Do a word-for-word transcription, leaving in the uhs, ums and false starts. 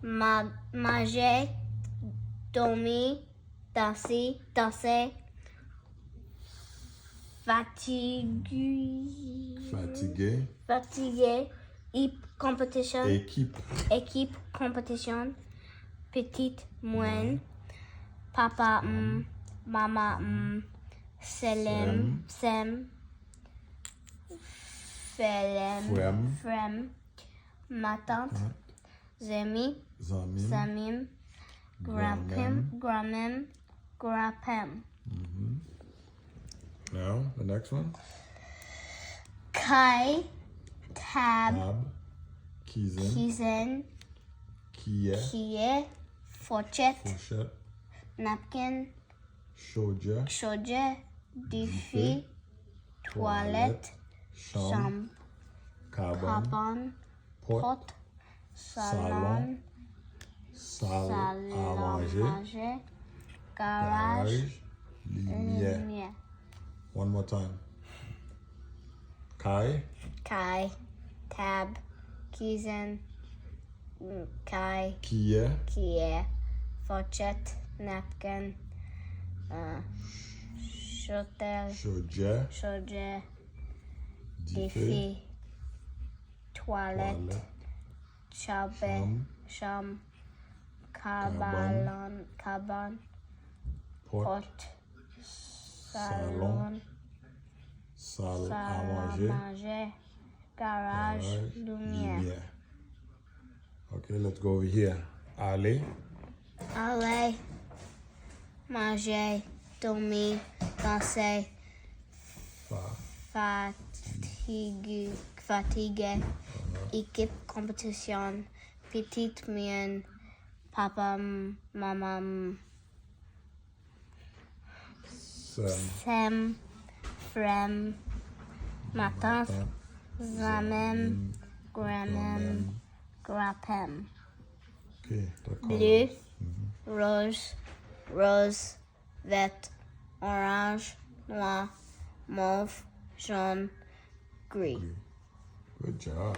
Ma, manje, dòmi, danse, danse, fatigi, Fatige. Fatige, ip competition, Ekip. Ekip competition, pitit mwen, papa m, mama m, sè m, sè m, frè m, Frè m. Frè m, matant, zanmi, Zanmi. Zanmi m, granpè m, granmè m, granpè m. Now, the next one. Kay, tab, Tab. Kizin. Kizin, Kiyè. Kiyè, fòchèt, Fouchèt. Napkin, Chodyè. Chodyè, dife, twalèt, Chanm, Kabann. Kabann, Pòt. Pòt, Salon, Sal a manje. Garaj, Limyè. Limyè. One more time. Kay. Kay, tab, kizin, kay, Kiyè. Kiyè, fòchèt, napkin, chotèl, Chodyè. Chodyè, Dife. Dife, twalèt, Chanm, Chanm, Kabann, Kabann, Pòt. Pòt, Salon, Sal a Sal a manje. Manje, Garaj, Limyè. Limyè. Ok, let's go over here. Ale. Ale, manje, dòmi, danse, Fa. Fatigi, Fatige, Ekip competition, pitit mwen, papa m, mama m, Sè m. Sè m, frè m, matant, zanmi m, granmè m, granpè m. Ok, the Ble, colors. wòz, wòz, vèt, oranj, nwa, mov, jòn, gri. Good job.